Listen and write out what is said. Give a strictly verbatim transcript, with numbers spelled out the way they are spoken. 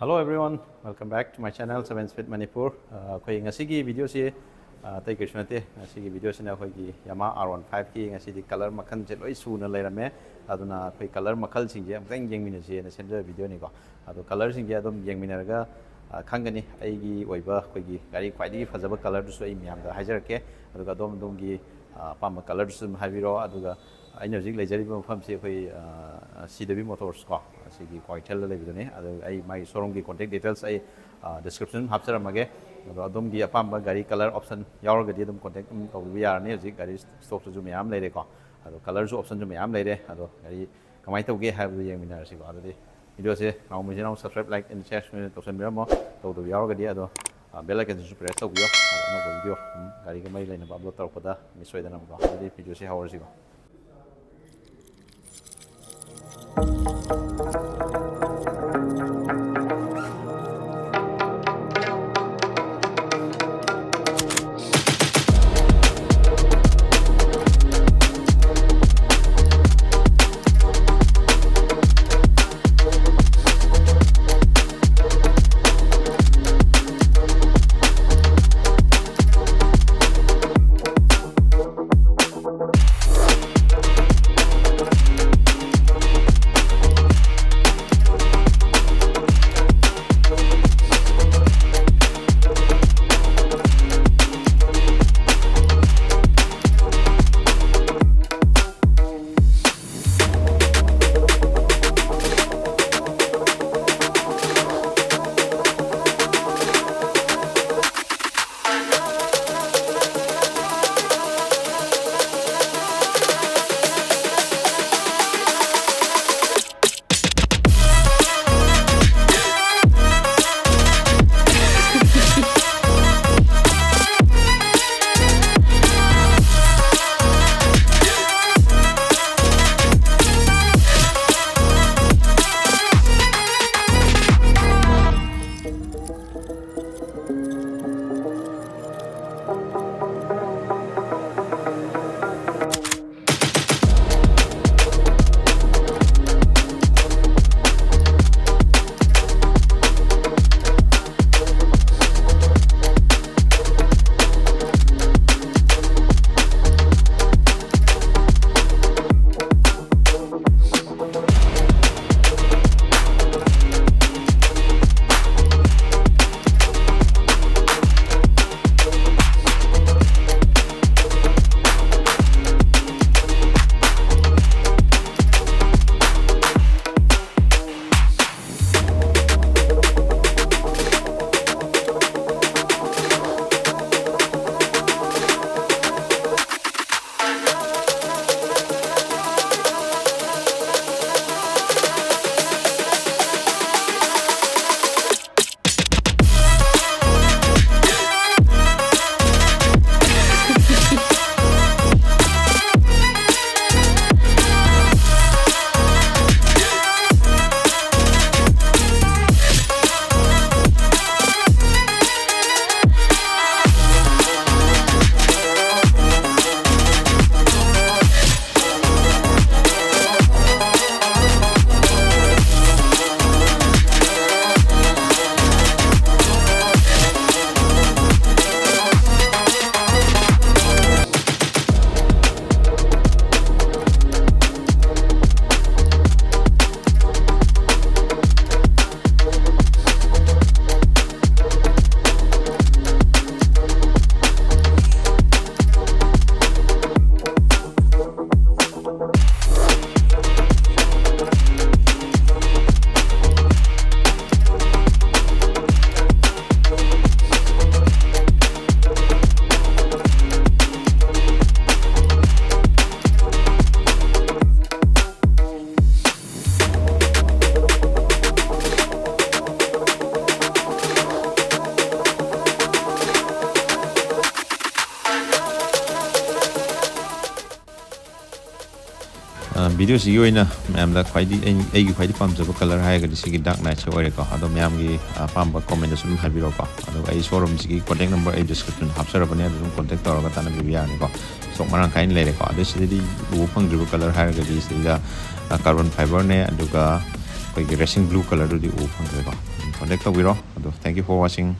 Hello everyone, welcome back to my channel Seven Speed Manipur. ꯑ, ꯑꯩꯈꯣꯏ ꯉꯁꯤꯒꯤ ꯚꯤꯗꯤꯑꯣꯁꯤ, ꯑ, ꯑꯇꯩ ꯀꯩꯁꯨ ꯅꯠꯇꯦ꯫ ꯉꯁꯤꯒꯤ ꯚꯤꯗꯤꯑꯣꯁꯤꯅ ꯑꯩꯈꯣꯏꯒꯤ Yamaha R one five ꯀꯤ ꯉꯁꯤꯗꯤ ꯀꯂꯔ ꯃꯈꯜꯁꯦ ꯂꯣꯏ ꯁꯨꯅ ꯂꯩꯔꯝꯃꯦ꯫ ꯑꯗꯨꯅ ꯑꯩꯈꯣꯏ ꯀꯂꯔ ꯃꯈꯜꯁꯤꯡꯁꯦ ꯑꯃꯨꯛꯇꯪ ꯌꯦꯡꯃꯤꯟꯅꯁꯦꯅ ꯁꯦꯝꯖꯕ ꯚꯤꯗꯤꯑꯣꯅꯤꯀꯣ꯫ ꯑꯗꯣ ꯀꯂꯔꯁꯤꯡꯁꯦ ꯑꯗꯨꯝ ꯌꯦꯡꯃꯤꯟꯅꯔꯒ, ꯑ, ꯈꯪꯒꯅꯤ꯫ ꯑꯩꯒꯤ ꯑꯣꯏꯕ ꯑꯩꯈꯣꯏꯒꯤ ꯒꯥꯔꯤ ꯈ꯭ꯋꯥꯏꯗꯒꯤ ꯐꯖꯕ ꯀꯂꯔꯗꯨꯁꯨ ꯑꯩ ꯃꯌꯥꯝꯗ ꯍꯥꯏꯖꯔꯛꯀꯦ꯫ ꯑꯗꯨꯒ ꯑꯗꯣꯝ ꯑꯗꯣꯝꯒꯤ, ꯑ, ꯑꯄꯥꯝꯕ ꯀꯂꯔꯗꯨꯁꯨ ꯑꯗꯨꯝ ꯍꯥꯏꯕꯤꯔꯣ꯫ ꯑꯗꯨꯒ ꯑꯩꯅ ꯍꯧꯖꯤꯛ ꯂꯩꯖꯔꯤꯕ ꯃꯐꯝꯁꯤ ꯑꯩꯈꯣꯏ, ꯑ, ꯁꯤ ꯗꯕ꯭ꯂꯤꯎ ꯃꯣꯇꯣꯔꯁ ꯀꯣ, ꯑꯁꯤꯒꯤ ꯀ꯭ꯋꯥꯀꯩꯊꯦꯜꯗ ꯂꯩꯕꯗꯨꯅꯤ꯫ ꯑꯗꯨ ꯑꯩ ꯃꯥꯒꯤ ꯁꯣꯔꯨꯝꯒꯤ ꯀꯣꯟꯇꯦꯛ ꯗꯤꯇꯦꯜꯁ ꯑꯩ, ꯑ, ꯗꯤꯁꯀ꯭ꯔꯤꯞꯁꯟ ꯍꯥꯞꯆꯔꯝꯃꯒꯦ꯫ ꯑꯗꯣ ꯑꯗꯣꯝꯒꯤ ꯑꯄꯥꯝꯕ ꯒꯥꯔꯤ ꯀꯂꯔ ꯑꯣꯞꯁꯟ ꯌꯥꯎꯔꯒꯗꯤ ꯑꯗꯨꯝ ꯀꯣꯟꯇꯦꯛ ꯑꯗꯨꯝ ꯇꯧꯕꯤꯕ ꯌꯥꯔꯅꯤ꯫ ꯍꯧꯖꯤꯛ ꯒꯥꯔꯤ ꯁ꯭ꯇꯣꯛꯇꯁꯨ ꯃꯌꯥꯝ ꯂꯩꯔꯦꯀꯣ꯫ ꯑꯗꯣ ꯀꯂꯔꯁꯨ ꯑꯣꯞꯁꯟꯁꯨ ꯃꯌꯥꯝ ꯂꯩꯔꯦ꯫ ꯑꯗꯣ ꯒꯥꯔꯤ ꯀꯃꯥꯏꯅ ꯇꯧꯒꯦ ꯍꯥꯏꯕꯗꯨ ꯌꯦꯡꯃꯤꯟꯅꯔꯁꯤꯀꯣ꯫ ꯑꯗꯨꯗꯤ ꯚꯤꯗꯤꯑꯣꯁꯦ ꯅꯥꯎꯃꯩꯁꯦ ꯅꯥꯎ subscribe, like and share ꯁꯣꯏꯗꯅ ꯇꯧꯁꯟꯕꯤꯔꯝꯃꯣ꯫ ꯇꯧꯗꯕ ꯌꯥꯎꯔꯒꯗꯤ ꯑꯗꯣ, ꯑ, bell icon ꯁꯤꯁꯨ press ꯇꯧꯕꯤꯌꯣ꯫ ꯑꯗꯣ ꯑꯅꯧꯕ ꯚꯤꯗꯤꯑꯣ, ꯎꯝ, ꯒꯥꯔꯤꯒ ꯃꯔꯤ ꯂꯩꯅꯕ ꯑꯞꯂꯣꯗ ꯇꯧꯔꯛꯄꯗ ꯃꯤꯁ ꯑꯣꯏꯗꯅꯕꯀꯣ꯫ ꯑꯗꯨꯗꯤ ꯚꯤꯗꯤꯑꯣꯁꯦ ꯍꯧꯔꯁꯤꯀꯣ꯫ ꯚꯤꯗꯤꯑꯣꯁꯤꯒꯤ ꯑꯣꯏꯅ ꯃꯌꯥꯝꯗ ꯈ꯭ꯋꯥꯏꯗꯒꯤ ꯑꯩ- ꯑꯩꯒꯤ ꯈ꯭ꯋꯥꯏꯗꯒꯤ ꯄꯥꯝꯖꯕ ꯀꯂꯔ ꯍꯥꯏꯔꯒꯗꯤ ꯁꯤꯒꯤ ꯗꯥꯔꯛ ꯅꯥꯏꯠꯁꯦ ꯑꯣꯏꯔꯦꯀꯣ꯫ ꯑꯗꯣ ꯃꯌꯥꯝꯒꯤ ꯑꯄꯥꯝꯕ ꯀꯣꯃꯦꯟꯗꯁꯨ ꯑꯗꯨꯝ ꯍꯥꯏꯕꯤꯔꯛꯑꯣꯀꯣ꯫ ꯑꯗꯨꯒ ꯑꯩ ꯁꯣꯔꯨꯝꯁꯤꯒꯤ ꯀꯣꯟꯇꯦꯛ ꯅꯝꯕꯔ ꯑꯩ ꯗꯤꯁꯀ꯭ꯔꯤꯞꯁꯟ ꯍꯥꯞꯆꯔꯕꯅꯦ, ꯑꯗꯨ ꯑꯗꯨꯝ ꯀꯣꯟꯇꯦꯛ ꯇꯧꯔꯒ ꯇꯥꯟꯅꯕꯤꯕ ꯌꯥꯔꯅꯤꯀꯣ꯫ ꯁ꯭ꯇꯣꯛ ꯃꯔꯥꯡ ꯀꯥꯏꯅ ꯂꯩꯔꯦꯀꯣ꯫ ꯑꯗꯣ ꯁꯤꯗꯗꯤ ꯎꯕ ꯐꯪꯗ꯭ꯔꯤꯕ ꯀꯂꯔ ꯍꯥꯏꯔꯒꯗꯤ ꯁꯤꯗ ꯀꯥꯔꯕꯣꯟ ꯐꯥꯏꯕꯔꯅꯦ, ꯑꯗꯨꯒ ꯑꯩꯈꯣꯏꯒꯤ ꯔꯦꯁꯤꯡ ꯕ꯭ꯂꯨ ꯀꯂꯔꯗꯨꯗꯤ ꯎꯕ ꯐꯪꯗ꯭ꯔꯦꯀꯣ꯫ ꯑꯗꯨꯝ ꯀꯣꯟꯇꯦꯛ ꯇꯧꯕꯤꯔꯣ꯫ ꯑꯗꯣ thank you for watching.